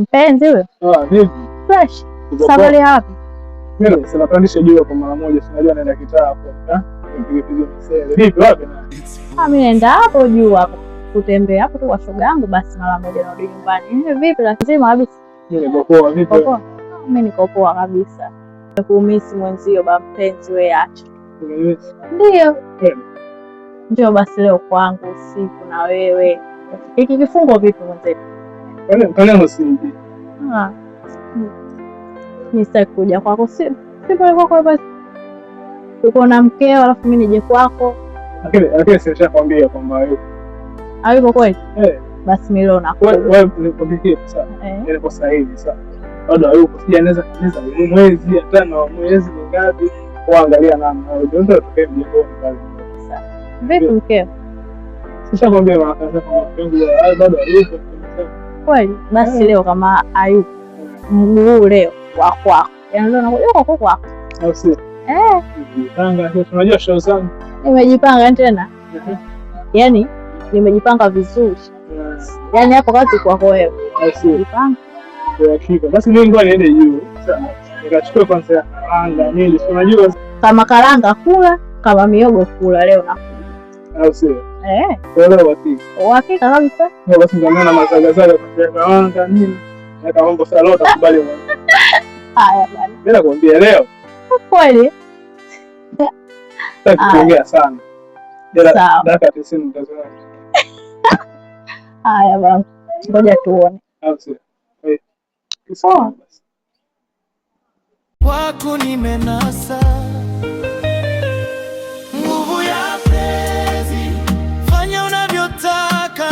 Mpenzi huyo. Ah, vipi? Fresh. Safari ya wapi? Mimi sina pandisha juu kwa mara moja, si unajua naenda kitaa hapo. Eh? Nipige pige misele. Vipi wapi na? Ah, mimi naenda hapo juu hapo kutembea hapo tu kwa shoga yangu, basi mara moja narudi nyumbani. Vipi lazima kabisa. Mimi niko poa, vipi? Poa. Mimi niko poa kabisa. Kuumisi mwenzio ba mpenzi wewe acha. Ndio. Ndio basi leo kwangu usiku na wewe. Hiki kifungo vipi mwenzetu? Kwani usije? Ah. Mimi sitaki kuja kwako, si pale kwako basi. Uko na mkeo alafu mimi nije kwako. Lakini sinishakwambia kwamba hayupo. Hayupo kweli? Eh. Basi mimi leo nakuja. Wewe nikwambie sasa. Ile kwa sasa hivi sasa. Bado hayupo. Sija naweza mwezi hata na mwezi mingapi kuangalia namna. Ndio ndio tutakaye mjengoni pale. Vipi mkeo? Sishakwambia mara kadhaa kwamba mke wangu bado hayupo. Kweli? Basi leo kama hayupo mguu leo wa kwako. Yaani leo nakuja kwako kwako. Au si? Eh. Nimejipanga, unajua show zangu. Nimejipanga tena. Yaani nimejipanga vizuri. Yaani hapo kazi kwako wewe. Nimejipanga. Hakika. Basi mimi ngoja niende juu. Nikachukue kwanza karanga nini, unajua kama karanga kula, kama miogo kula leo nakuja. Au si? Eh. Leo uhakika. Uhakika kabisa. Leo basi ndio mazaga zaga kwa karanga nini. Na kama mambo sasa leo utakubali wewe. Haya bwana. Mimi nakwambia leo. Kweli? Sitaki kuongea sana. Sawa. Dakika 90 mtazoea. Haya bwana. Ngoja tuone. Au si? Poa. Wako nimenasa. Nguvu ya penzi, fanya unavyotaka.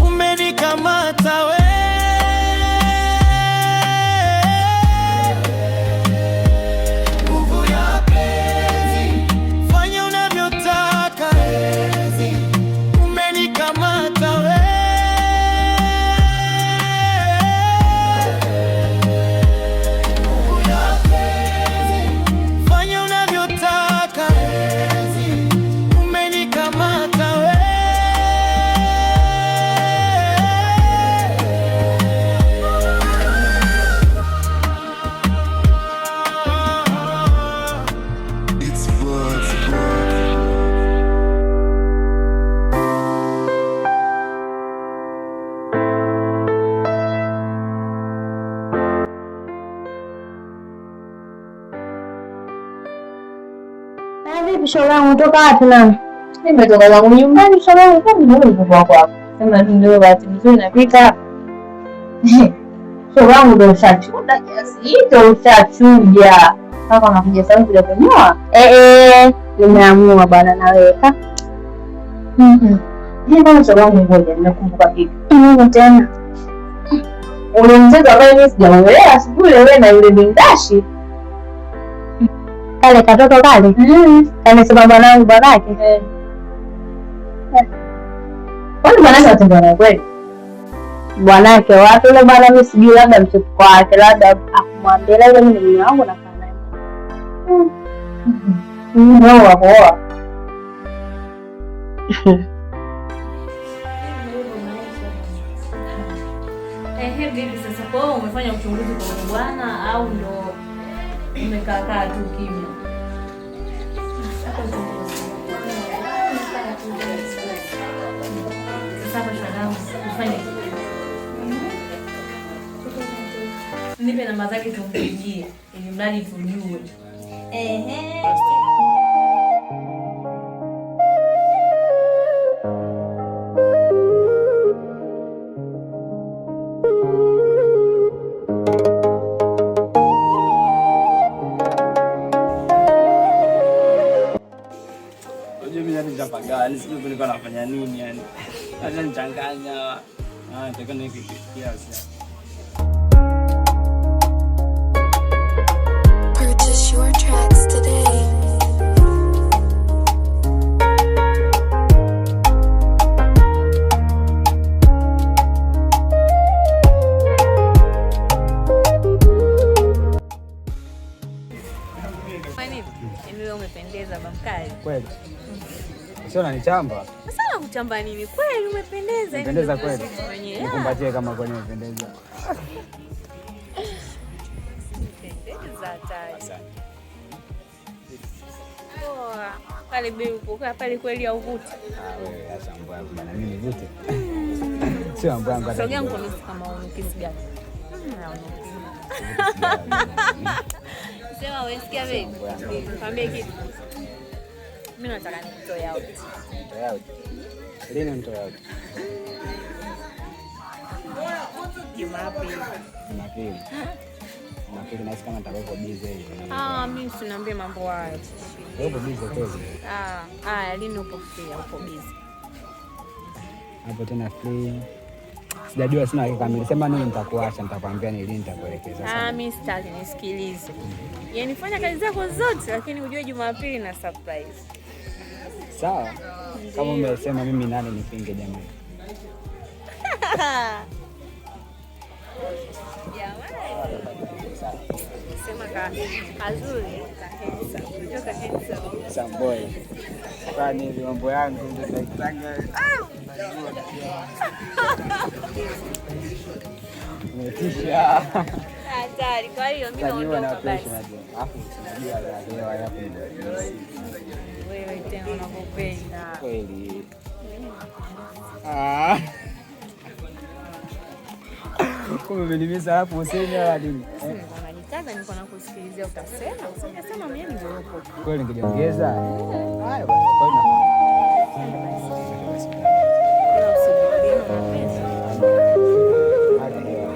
Umenikamata we. Nguvu ya penzi, fanya unavyotaka. Umenikamata we. Nguvu ya penzi, fanya unavyotaka. Umenikamata we. It's blood, it's blood. Vipi shoga yangu, kutoka wapi na? Nimetoka zangu nyumbani shoga yangu, kwa nini nilipokuwa kwako? Sema tu ndio bahati nzuri napita. Shoga yangu ndio ushachuda kiasi hicho, ushachuja. Kaka unakuja sasa kuja kunyoa? Eh, nimeamua bwana na wewe. Hii bwana shoga yangu, ngoja nimekumbuka kitu. Nini tena? Ule mchezo ambaye mimi sijamuelewa siku ile wewe na yule bindashi. Kale katoto kale. Amesema bwanangu babake. Kwani bwanake atembea naye kweli? Bwanake wapi yule bwana? Mimi sijui, labda mchepuko wake, labda akumwambia, labda mimi ni mume wangu nakaa naye. Mume wa kuoa. Ehe, vipi sasa? Kwa hiyo umefanya uchunguzi kwa bwana au ndo umekaa kaa tu kimya? Sasa hapa shoga, ufanye nipe namba zake tumpigie, ili mradi tujue. Ehe. Sijui nilikuwa nafanya nini yani. Acha nichanganya. Ah, nataka niweke kiasi. Purchase your tracks today. Kwa nini? Yaani wewe umependeza bamkali. Kweli. Sio unanichamba? Sasa nakuchamba nini? Kweli umependeza. Umependeza kweli. Mwenyewe. Nikumbatie kama kweli umependeza. Umependeza hatari. Poa. Pale bei upo pale kweli hauvuti. Ah, wewe acha mambo yako bana, mimi nivute. Sio mambo yangu hata. Sogea mkono kama unuki sigara. Haunuki. Sema umesikia baby? Nikwambie kitu. Mimi nataka nikutoe out. Nitoe out. Lini nitoe out? Jumapili. Jumapili. Jumapili nahisi kama nitakuwa busy hivi. Ah, mimi usiniambie mambo hayo. Uko busy kweli. Ah, haya lini upo free au upo busy? Hapo tena free. Sijajua, sina hakika kamili. Sema nini nitakuacha, nitakwambia ni lini nitakuelekeza. Ah, mimi sitaki nisikilize. Yaani fanya kazi zako zote lakini ujue Jumapili na surprise. Sawa. Kama umesema mimi nani nipinge jamani? Jamani. Sema ka kazuri, ka handsome. Unajua ka handsome. Some boy. Kwani hivi mambo yangu ndio naitanga. Umetisha. Hatari. Kwa hiyo mimi Unajua na naondoka basi. pressure najua. Alafu unajua ya hewa yako ndio. Wewe tena unavyopenda. Kweli. Ah. Kumbe umenimisa hapo useme wala nini? Sasa nilikuwa najikaza, nilikuwa nakusikilizia utasema. Usijasema mimi ndio upo. Kweli ningejiongeza. Haya basi, kwa hiyo Basi. Ila usijue unapenda. Hali ya hewa.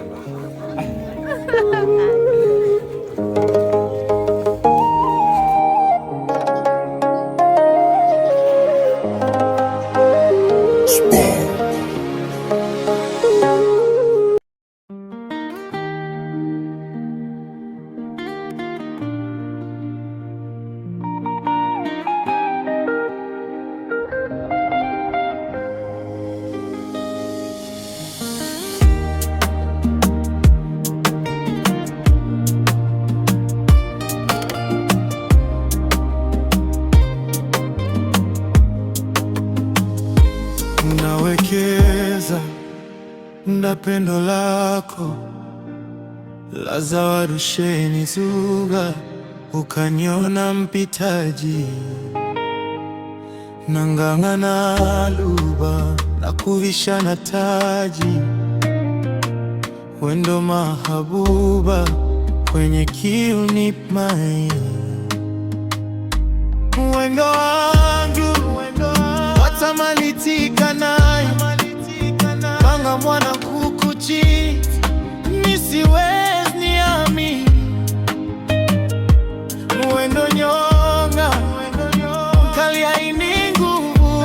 Nawekeza nda pendo lako la zawarusheni zuga, ukaniona mpitaji nang'ang'ana luba na kuvisha na taji, wendo mahabuba kwenye kiu nipmai wendo wangu watamalitika naye panga mwana kukuchi nisiwezi niami mwendo nyonga kali haini nguvu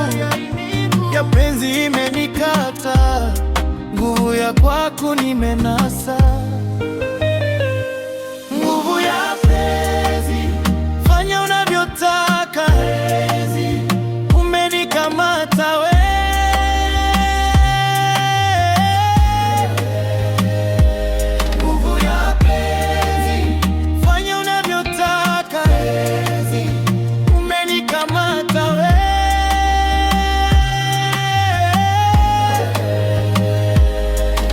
ya penzi imenikata nguvu ya kwaku nimenasa nguvu ya penzi fanya unavyotaka umenikamata we nguvu ya penzi fanya unavyotaka umenikamata we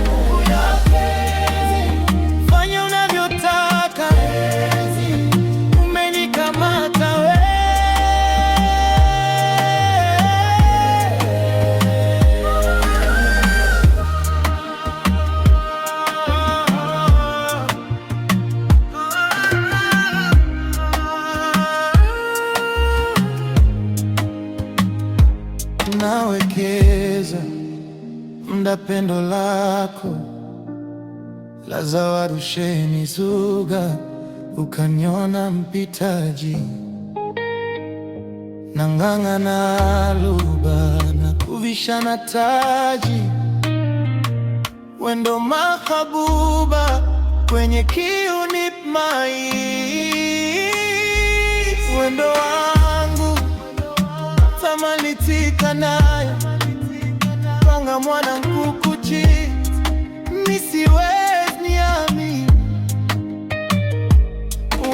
nguvu ya penzi fanya unavyotaka umenikamata we Nawekeza mda pendo lako la zawarusheni zuga, ukaniona mpitaji nang'ang'ana luba na kuvisha na taji, wendo mahabuba kwenye kiu nipmai wendo wangu tamalitika naye panga mwana nkukuchi nisiwezi niami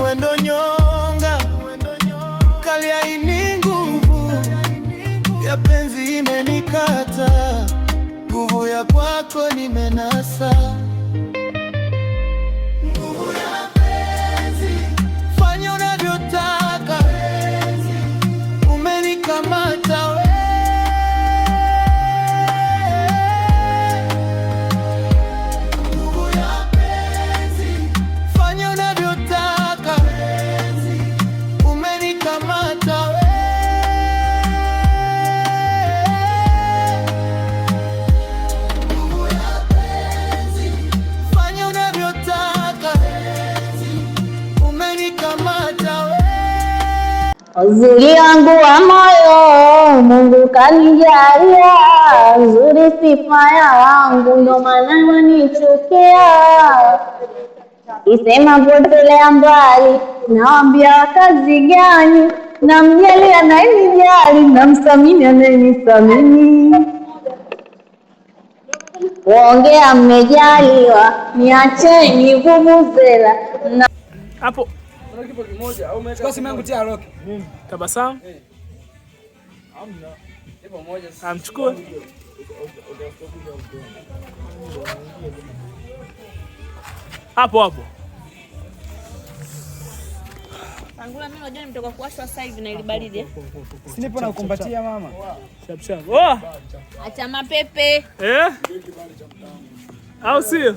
wendo nyonga kali haini nguvu Kwako nimenasa. Nguvu ya penzi, fanya unavyotaka, umenikamata we. Nguvu ya penzi, fanya unavyotaka, umenikamata we. Nguvu ya penzi, fanya unavyotaka, umenikamata we. Uzuri wangu wa moyo Mungu kanijalia, uzuri sifa ya wangu, ndo maana wanichukia. Isema potelea mbali, nawambia kazi gani? Namjali anayenijali, namthamini anayenithamini. Kuongea mmejaliwa, niacheni vuvuzela na Hapo Chukua simu yangu tia lock. tabasamu. Amchukue. Hapo hapo. Angula, mimi unajua nimetoka kuwashwa sasa hivi na ile baridi. Eh. Si nipo na kukumbatia mama. Chap chap. Oh! Acha mapepe. Eh? Au sio?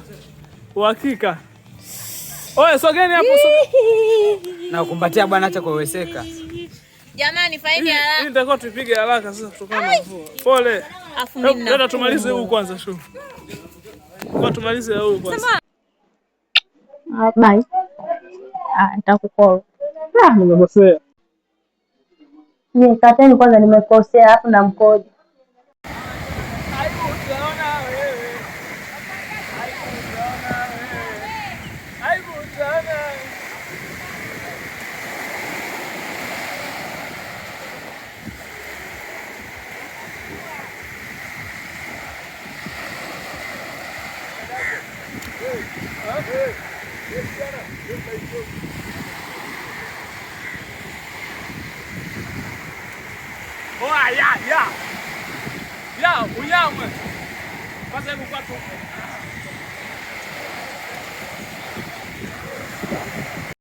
Uhakika. Oye, sogeni hapo sogeni. Na kukumbatia bwana, acha kuweseka. Jamani, fanyeni Hii haraka. nitakuwa tuipige haraka sasa kutokana na mvua. Pole. Afu mimi Leta tumalize huu kwanza shu. Kwa tumalize huu kwanza. Ah, bye. Ah, nitakukolo. Ah, nimekosea. Nye, kateni kwanza, nimekosea alafu na mkojo. Aibu utaona. Oa, ya, ya. Ya, unyamwe. Kwanza hebu kwa tu.